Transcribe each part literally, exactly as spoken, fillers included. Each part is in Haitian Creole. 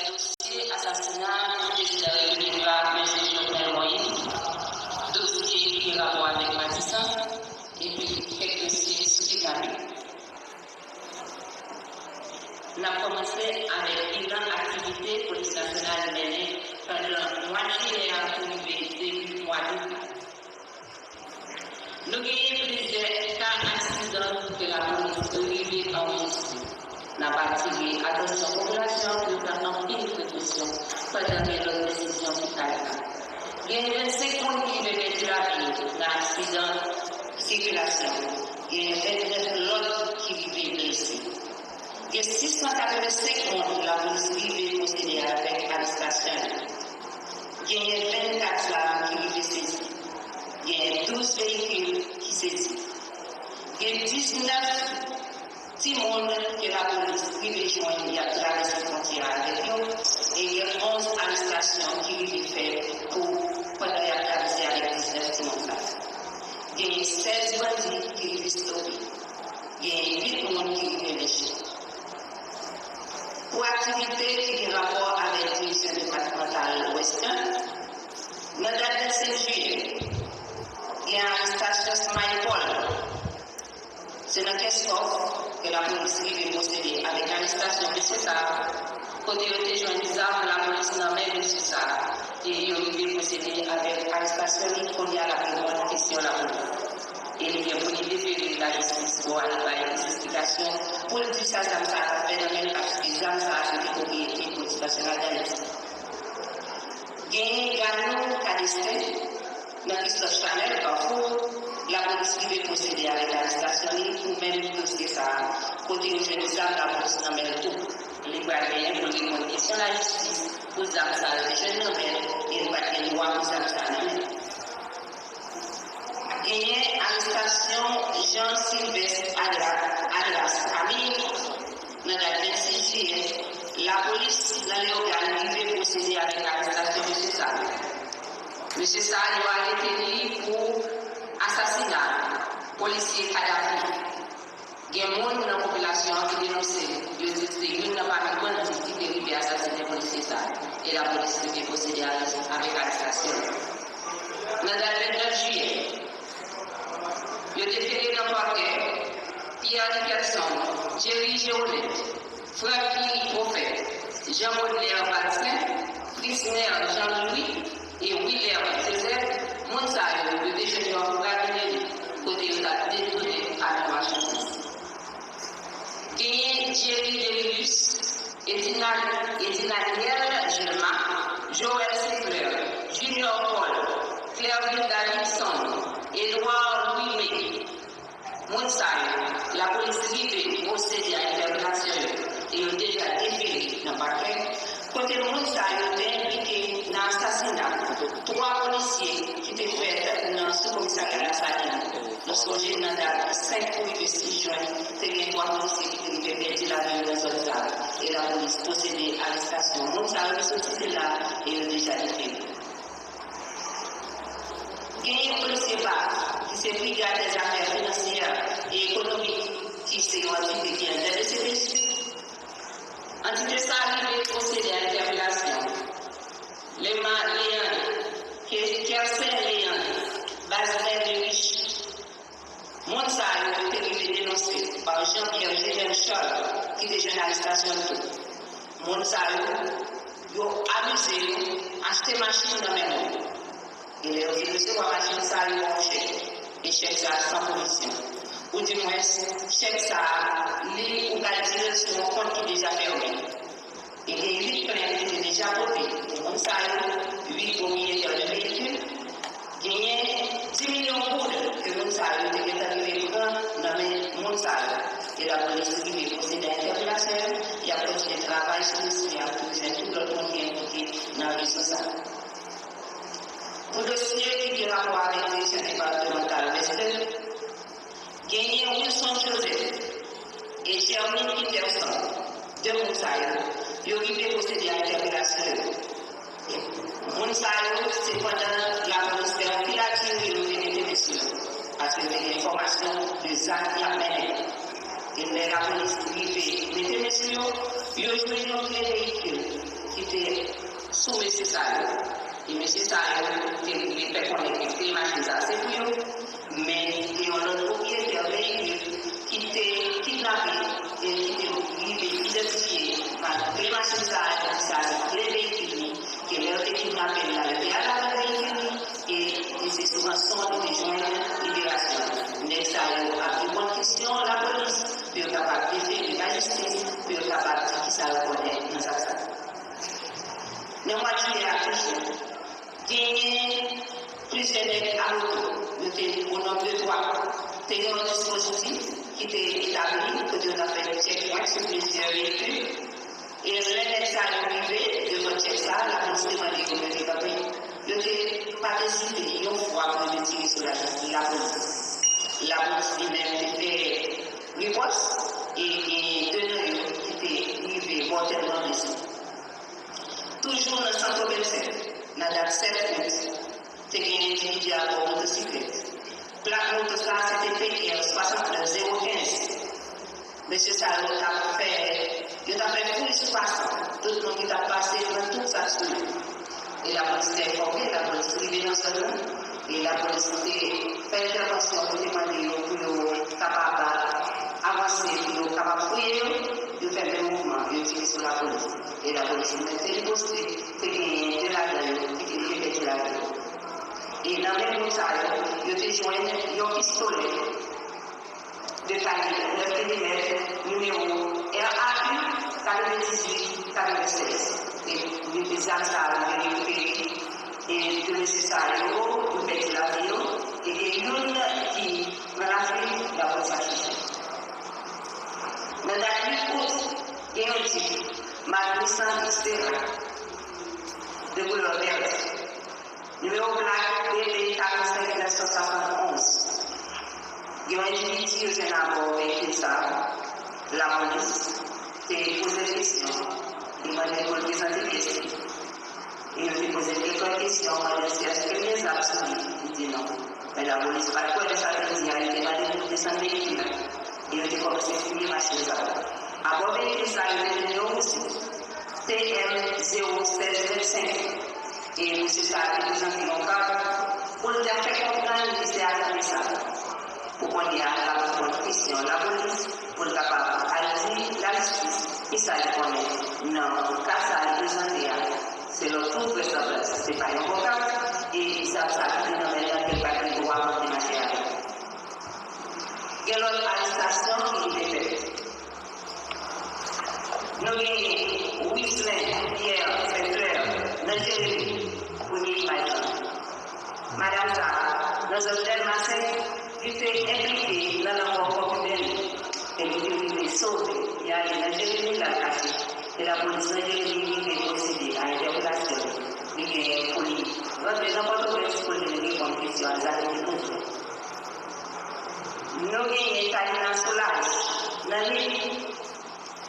Dosye asasina prezidan repiblik la, mesye Jovenel Moïse, dosye ki gen rapò avèk Matisan, epi kèk dosye sou kidnapin. N ap kòmanse avèk bilan aktivite Polis Nasyonal mennen pandan mwa jiyè a pou rive debi mwa dout la. Nou genyen plizyè ka aksidan ke lapolis rive anrejistre. N ap atire atansyon popilasyon an pou yo pran anpil prekosyon pandan gen lòt desizyon ki pral pran. Gen vennsenk moun ki rive pèdi lavi yo nan aksidan sikilasyon. Gen vennèf lòt ki rive blese. Gen sis san katrevensenk moun lapolis rive pwosede avèk arestasyon yo. Genyen vennkat zam ki rive sezi. Genyen douz veyikil ki sezi. Gen diznèf timoun ke lapolis rive jwenn y ap travèse fwontyè a avèk yo, e gen onz arestasyon ki rive fèt pou pandan y ap travèse avèk diznèf timoun sa. Genyen sèz bandi ki rive stope. Genyen uit moun ki rive leche. Pou aktivite ki gen rapò avèk Direksyon Depatmantal Western, nan dat vennsenk jiyè, gen arestasyon Smile Paul. Se nan Kèskòf ke lapolis rive pwosede avèk arestasyon mesye sa a, kote yo te jwenn zam lapolis nan men mesye sa a, e yo rive pwosede avèk arestasyon li. Kounye a l ap reponn kesyon lapolis. E li gen pou li defere lajistis pou al bay plis esplikasyon, pou l di sa zam sa a t ap fè nan men l, paske zam sa a se te pwopriyete Polis Nasyonal Dayiti. Genyen Ganou Cadestin nan Christophe Chanel, Kafou, lapolis rive pwosede avèk arestasyon li pou menm dosye sa a, kote yo jwenn zam lapolis nan men l tou. Li pral genyen pou l reponn kesyon lajistis pou zam sa a yo te jwenn nan men l, e li pa t gen dwa pou zam sa a nan men l. Genyen arestasyon Jean Sylvestre Adra-, Adras Camille, nan dat vennsis jiyè, lapolis nan Leyogàn rive pwosede avèk arestasyon mesye sa a. Mesye sa a, yo arete li pou asasina polisye Kadhafi. Gen moun nan popilasyon an ki denonse l, yo di se youn nan pami bandi ki te rive asasinen polisye sa a, e lapolis rive pwosede avèk arestasyon l. Nan dat vennèf jiyè, yo defere nan pakè Pierre Nickerson, Jerry Jeronet, Francky Prophète, Jean Baudelaire Valcin, Prisner Jean Louis e Willer Joseph. Moun sa yo, yo te jwenn yo ap rabinen li, kote yo t ap detounen avèk machandiz. Genyen Jerry Delilius, Edina-, Edinaniel Jelma, Joël Sinclair, Junior Paul, Clerville Davidson, Edouard Louis May. Moun sa yo, lapolis rive pwosede a entèpelasyon yo e yo deja defere nan pakè, kote moun sa yo te enplike nan asasina twa polisye ki te fèt nan sou komisarya Lasalin. Nou sonje nan dat senk pou rive sis jen, te gen twa polisye ki te rive pèdi lavi yo nan zòn sa a, e lapolis pwosede arestasyon moun sa yo ki soti de la e yo deja defere. Genyen polisye baz, ki se Brigade des Affaires Financières et Économiques, ki se yon antite ki antre de C P J. Antite sa a rive pwosede a entèpelasyon Lema Leandre, Ke-, Kersen Leandre, Basilè Lerich. Moun sa yo te rive denonse pa Jean-Pierre Jevem Charles, ki te jwenn arestasyon l tou. Moun sa yo, yo amize yo achte machin nan men moun. E lè yo fin resevwa machin sa yo, yo ba w chèk. E chèk sa a san komisyon. Oudimwens, chèk sa a, li, ou pral tire l sou yon kont ki deja fèmen. E gen uit plent ki te deja pote pou moun sa yo, uit pwopriyetè de veyikil. Genyen dis milyon goud ke moun sa yo te gentan rive pran nan men moun sa yo. E lapolis rive pwosede a entèpelasyon yo, y ap kontinye travay sou dosye a pou jwenn tout lòt moun ki enplike nan rezo sa a. Pou dosye ki gen rapò avèk Direksyon Depatmantal Western, genyen Wilson Joseph e Germine Peterson. De moun sa yo, yo rive pwosede a entèpelasyon yo. Moun sa yo, se pandan lapolis fè anpil aktivite, yo te mete men sou yo, paske yo te gen enfòmasyon de zak y ap mennen. E lè lapolis rive mete men sou yo, yo jwenn yon kle veyikil. ki te sou mesye sa yo. E mesye sa yo te vle fè konnen ke machin sa se pou yo, men te yon lòt pwopriyetè veyikil ki te kidnape e ki te rive idantifye malgre machin sa a, ki sa se vle veyikil li, ke lè yo te kidnape l la, yo te al avèk veyikil li, e, e se sou ranson li te jwenn liberasyon. Nèg sa yo ap reponn kesyon lapolis pou yo kapab defere lajistis, pou yo kapab di kisa yo konnen nan zak sa. Nan mwa jiyè a toujou, genyen plizyè nèg a moto, yo te o nonb de twa, te gen yon dispozitif ki te etabli kote yo t ap fè checkpoint sou plizyè veyikil. E lè nèg sa yo rive devan tchèk sa, lapolis te mande yo pou yo te kanpe. Yo te pa t ezite yon fwa pou yo te tire sou lapolis. Lapolis li menm te fè ripòs e genyen de nan yo ki te rive mòtèlman blese. Toujou nan Santo Bèlsèk, nan dat sèt out, te gen endividi a bò motosiklèt. Plak moto sa a se te P R swasantnèf zewo kenz. Mesye sa yo t ap fè, yo t ap fè fouy sou pasan. Tout moun ki t ap pase pran tout sa k sou yo. E lapolis te enfòme, lapolis rive nan zòn nan. E lapolis te fè entèvansyon pou te mande yo pou yo kapab avanse, pou yo kapab fouye yo. Yo fè menm mouvman, yo tire sou lapolis. E lapolis li menm te riposte, te genyen de ladan yo ki te rive pèdi lavi yo. E nan menm moun sa yo, yo te jwenn yon pistolè de kalib nèf milimèt, nimewo R A U katrevendizuit katrevensèz. E, e zam sa a, yo rekipere, e de mesye sa yo, yo pèdi lavi yo, e gen youn ki pran lafiy, lapolis ap chèche. Nan dat uit out, gen yon Jeep mak Nissan Xterra de koulè vèt. Nimewo plak B B karannsenk nèf san swasantonz. Gen yon endividi yo jwenn abò veyikil sa a. Lapolis te poze l kesyon. Li mande pou l prezante pyès li. E yo te poze l kèk kesyon, mande l si èske l gen zam sou li. Li di non. Men lapolis pa t kwè nan sa l te di a, li te mande pou l desann veyikil la. E yo te kòmanse fouye machin sa yo. Abò veyikil sa yo te jwenn yon Uzi T M zewo sèz vennsenk. E mesye sa a te prezante yon kat pou l te fè konprann li se ajan de sa. Pou kounye a, l ap reponn kesyon lapolis pou l kapab al di lajistis kisa li konnen nan ka sa a li prezante a. Selon tout vrèsanblans, se pa yon bon kat, e zam sa ki te nan men l lan, li pa t gen dwa pou l te mache avè l. Gen lòt arestasyon ki rive fèt. Nou genyen Wislin Pierre Saint-Clair nan Jeremi, premye imaj lan. Madanm sa a, nan zòn Dèlma senk, li te enplike nan lanmò kòkiben li. E li te rive sove, li ale nan Jeremi, l al kache. E lapolis nan Jeremi rive pwosede a entèpelasyon li. Li genyen pou li rantre nan Pòtoprens pou l vin reponn kesyon a zafè ki poze. Nou genyen Talina Soulage nan Nip.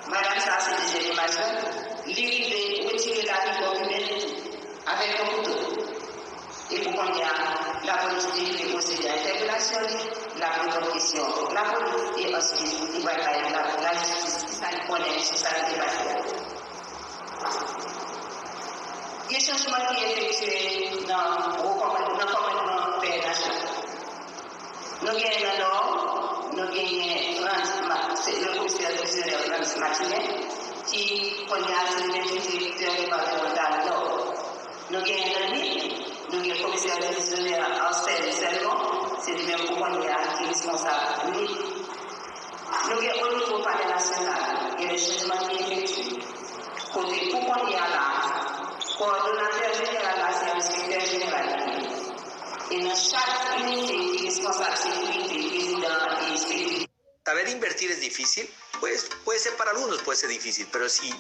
Madanm sa a se dezyèm imaj lan. Li rive retire lavi kòkiben li tou avèk yon kouto. E pou kounye a, lapolis te rive pwosede a entèpelasyon li, l ap reponn kesyon lapolis e answit li pral bay la, lajistis kisa li konnen sou sa ki te pase a. Gen chanjman ki efektye nan wo kòmand-, nan kòmandman P N H la. Nou genyen nan Nò, nou genyen Frantz Ma-, se le komisè divizyoner Frantz Matinen, ki kounye a se li menm ki direktè depatmantal Nò. Nou genyen nan Nip, nou gen komisè divizyoner Arsène Selmon, se li menm pou kounye a ki responsab Nip. Nou gen o nivo palè nasyonal, gen de chanjman ki efektye. Kote pou kounye a la, kowòdonatè jeneral la se enspektè jeneral li ye. E nan chak inite ki responsab sekirite, prezidan e sekirite. Saber invertir es difícil, pues puede ser para algunos, puede ser difícil, pero si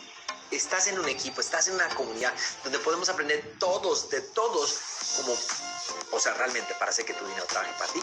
estás en un equipo, estás en una comunidad donde podemos aprender todos de todos, como, o sea, realmente para hacer que tu dinero trabaje para ti,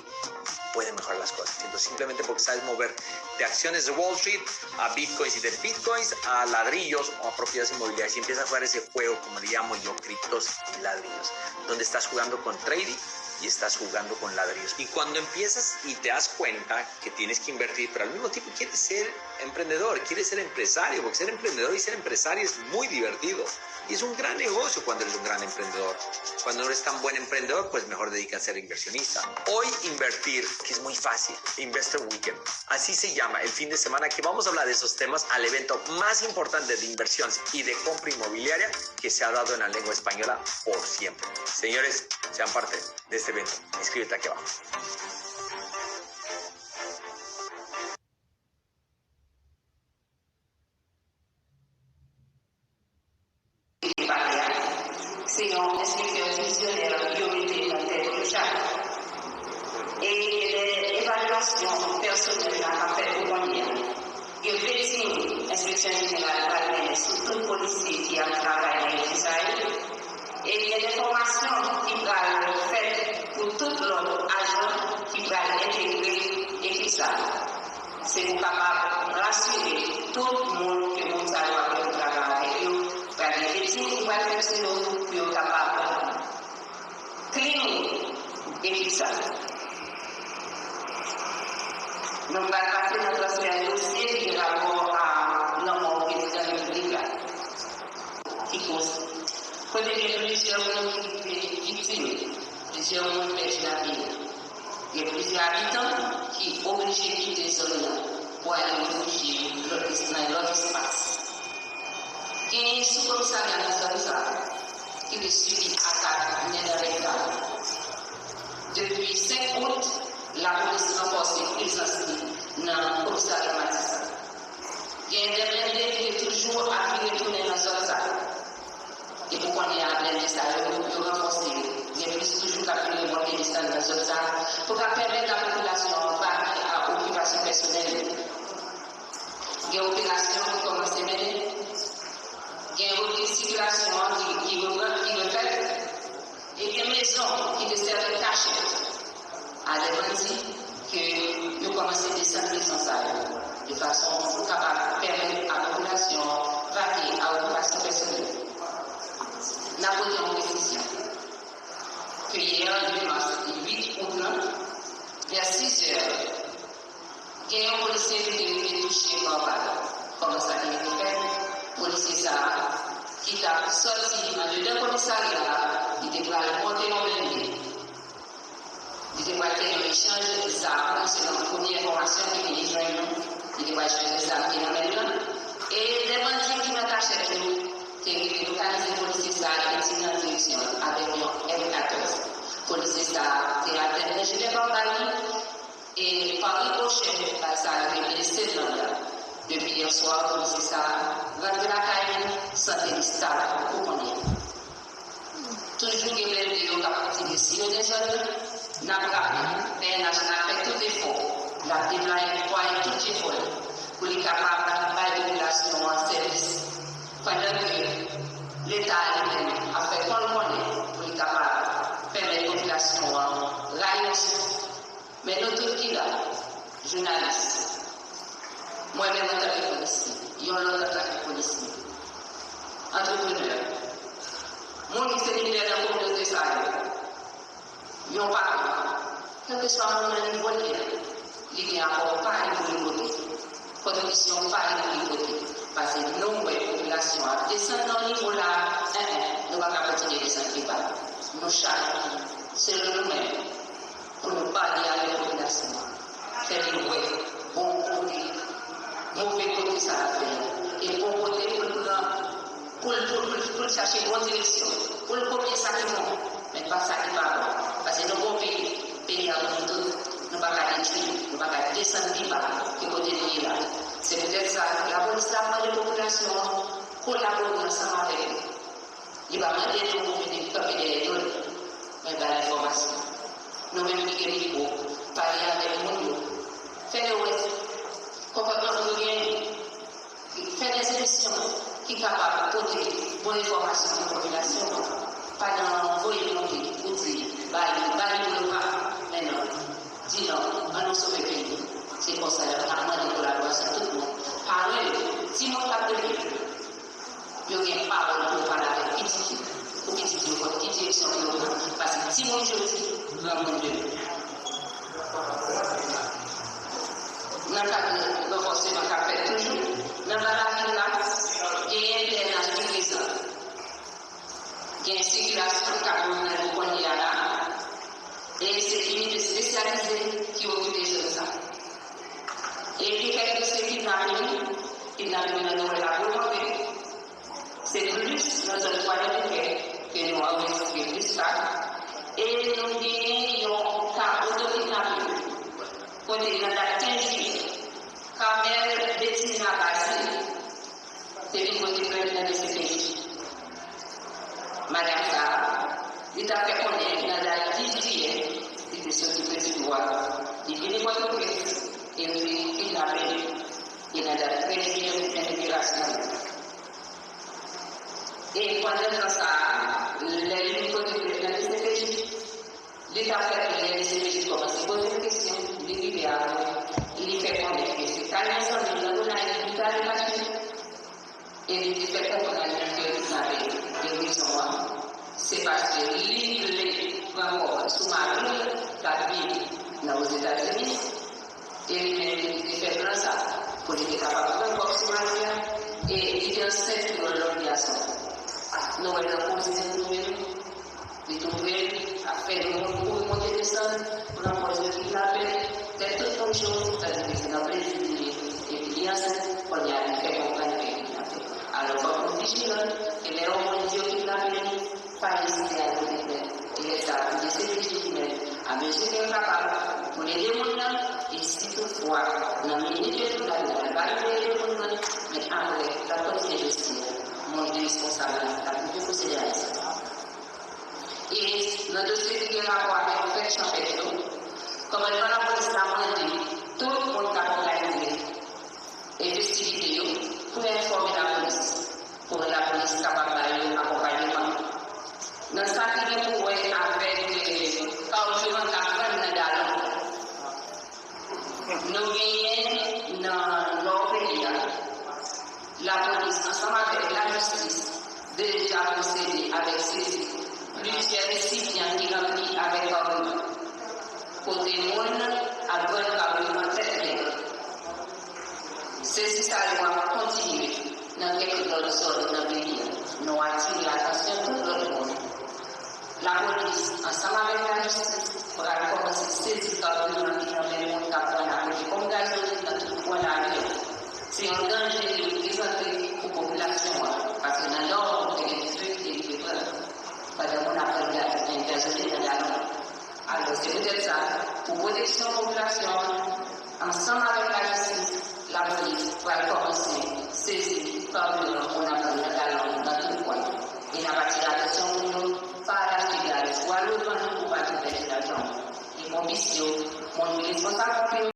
puede mejorar las cosas. Entonces, simplemente porque sabes mover de acciones de Wall Street a bitcoins y de bitcoins a ladrillos o a propiedades inmobiliarias y empiezas a jugar ese juego, como le llamo yo, criptos y ladrillos, donde estás jugando con trading y estás jugando con ladrillos. Y cuando empiezas y te das cuenta que tienes que invertir, pero al mismo tiempo quieres ser emprendedor, quieres ser empresario, porque ser emprendedor y ser empresario es muy divertido. Y es un gran negocio cuando eres un gran emprendedor. Cuando no eres tan buen emprendedor, pues mejor dedícate a ser inversionista. Hoy invertir, que es muy fácil. Investor Weekend. Así se llama el fin de semana que vamos a hablar de esos temas al evento más importante de inversiones y de compra inmobiliaria que se ha dado en la lengua española por siempre. Señores, sean parte de este evento. Inscríbete aquí abajo. Se yon enspektè vizyonè yo mete nan tèt yo chak. E gen de evalyasyon pèsonèl la k ap fèt pou kounye a. Gen vetting enspeksyon jeneral pral mennen sou tout polisye ki ap travay nan etid sa yo. E gen de fòmasyon ki pral fèt pou tout lòt ajan ki pral entegre ekip sa. Se pou kapab rasire tout moun ke moun sa yo ap vin travay avèk yo, pral gen vetting ki pral fèt sou yo pou yo kapab clean ekip sa. Nou pral pase nan transfè dosye ki gen rapò a lanmò prezidan repiblik la ki koz kote gen plizyè moun ki rive viktim, plizyè moun pèdi lavi yo. Gen plizyè abitan ki oblije kite zòn nan pou ale refijye nan lòt espas. Gen sou komisarya nan zòn sa a ki te sibi atak men nan lèkal. Depi senk out, lapolis ranfòse prezans li nan komisarya Matisan. Gen de blende ki te toujou ap vire tounen nan zòn sa. E pou kounye a, blende sa yo, yo ranfòse yo. Gen plis toujou k ap vire monte desann nan zòn sa pou ka pèmèt a popilasyon an vake a okipasyon pèsonèl yo. Gen operasyon ki kòmanse mennen. Gen repli sikilasyon an ki, ki reprann, ki refèt. E gen mezon ki te sèvi kachèt a de bandi ke yo kòmanse desann mezon sa yo de fason pou kapab pèmèt a popilasyon an vake a okipasyon pèsonèl. N ap pote yon presizyon ke yè, de mas uit out lan, vè sizè, gen yon polisye ki te rive touche pa bal. Kòman sa te rive fèt? Polisye sa a, ki t ap sòti andedan komisarya a, li te pral monte yon blende. Li te pral fè yon echanj zam, selon premye enfòmasyon ke li jwenn yo. Li te pral chanje zam ki nan men l lan. E de bandi ki nan kachèt yo te rive lokalize polisye sa a e tire nan direksyon l avèk yon M katòz. Polisye sa a te atè nan jile pa bal li. E pa ribochè, bal sa a rive blese l nan bra. Depi yè swa, polisye sa a rantre lakay li, sante li stab pou kounye a. Toujou gen blende yo k ap tire siyone zòn nan. N ap raple, P N H la fè tout efò, l ap deplwaye, deplwaye tout jefò li pou li kapab bay popilasyon an sèvis, pandan ke Leta a li menm ap fè kò l konnen pou li kapab pèmèt popilasyon an rayi yon souf. Men nou tout ki la, jounalis, mwen menm antanke polisye, yon lòt antanke polisye, antreprenè, moun ki se lidè nan kominote sa yo, yon paran, kèlkeswa moun nan nivo l ye a, li gen apò pa li pou li pote, kontribisyon pa li pou li pote. Paske nou wè popilasyon ap desann nan nivo la, en, en, nou pa ka kontinye desann pi ba. Nou chak, selon nou menm, pou nou pale avèk popilasyon an, fè li wè bon kote, move kote sa l ap fè a, e bon kote pou l pran, pou l, pou l, pou l, pou l chache bon direksyon, pou l kopye sa ki bon, men pa sa ki pa bon. Paske nou gon peyi, peyi a pou nou tout, nou pa ka detwi, nou pa ka desann pi ba ke kote nou ye la. Se poutèt sa, lapolis la ap mande popilasyon an kolabore ansanm avèk li. Li pa mande nou pou vini kanpe dèyè do l, men bay enfòmasyon. Nou menm ki gen mikwo, pale avèk moun yo. Fè yo wè konpòtman pou yo genyen. Fè dè emisyon ki kapab pote bon enfòmasyon pou popilasyon an. Pa nan voye monte pou di, ba li, ba li pou yo pa. Men non, di non, ann nou sove peyi. Se konsa y ap mande kolaborasyon tout moun. Paran yo, timoun k ap leve yo, yo gen pawòl pou yo pale avèk pitit yo, pou pitit yo konn ki direksyon pou yo pran. Paske timoun jodi, granmoun de nou. Nan kad ranfòseman k ap fèt toujou, nan Balaviv la, genyen P N H ki prezan. Gen sikilasyon k ap nan yo kounye a la, e se inite espesyalize ki okipe zòn sa. E gen kèk dosye kidnapin, kidnapin nan nou wè l ap ogmante. Se plis nan zòn Kwadèboukè ke nou anrejistre plis ka. E nou genyen yon ka otokidnapin, kote nan dat kenz jiyè, Carmel Betina Basile te vin pote plent nan D C P J. Madanm sa a, li t ap fè konnen nan dat dis jiyè, li te soti Petit Bois, li vini Pòtoprens, epi kidnape l. E nan dat trèz jiyè, li fè liberasyon l. E pandan tan sa a, lè li vin pote plent nan D C P J, li t ap fè plent, D C P J kòmanse poze l kesyon, li rive a mwen, li fè konnen ke se ta yon zanmi l nan Gonayiv, li t ale kache. E li te fè konprann ke li t ap peye rezon an, se paske li vle pran kòb sou mari l k ap viv nan Ozetazini, e li menm li te fè plan sa pou li te kapab pran kòb sou mari a, e li te ansent pou yon lòt gason. Nou wè nan koze nou twouve nou. Li tou pre, ap fè yon moun kouri monte desann, pou nan pòz yo kidnape l, tèt tout moun cho, sa vle di se nan plezi li ye, epi li ansent, kounye a li fè konprann ke li kidnape. Alò, fòk nou vijilan, ke lè yon moun di yo kidnape li, pa ezite al pote plent. E lè sa a, pou D C P J li menm, a mezi ke l kapab, pou l ede moun nan, e si toutfwa, nan minit yo kidnape l, l pa rive ede moun nan, men apre, l ap kontinye dosye a, moun ki responsab la, l ap rive posede a li. E nan dosye ki gen rapò avèk fèt chanpèt yo, kòmandman lapolis la mande tout moun k ap òganize e festivite yo pou enfòme lapolis, pou lapolis kapab ba yo akonpayman. Nan sa ki gen pou wè avèk, eh, kawoutchou k ap vann nan galon, nou genyen nan nò peyi a, lapolis ansanm avèk lajistis deja pwosede avèk sezi plizyè resipyan ki ranpli avèk kabiman, kote moun ap vann kabiman tèt nèg. Sezi sa yo ap kontinye nan kèk lòt zòn nan peyi a. Nou atire atansyon tout lòt moun. Lapolis, ansanm avèk lajistis, pral kòmanse sezi kabiman ki nan men moun k ap vann akote ponp gazolin nan tout kwen lari a. Se yon danje li reprezante pou popilasyon an, paske nan Nò, nou te gen dife ki te rive pran, pandan moun ap vann ga-, gazolin nan galon. Alò, se poutèt sa, pou pwoteksyon popilasyon an, ansanm avèk lajistis, lapolis pral kòmanse sezi kabiman moun ap vann nan galon nan tout kwen. E n ap atire atansyon moun yo, pa al achte gaz, ou al revann ou pa tou pèdi lajan w. E konplis yo, moun ki responsab konplis yo,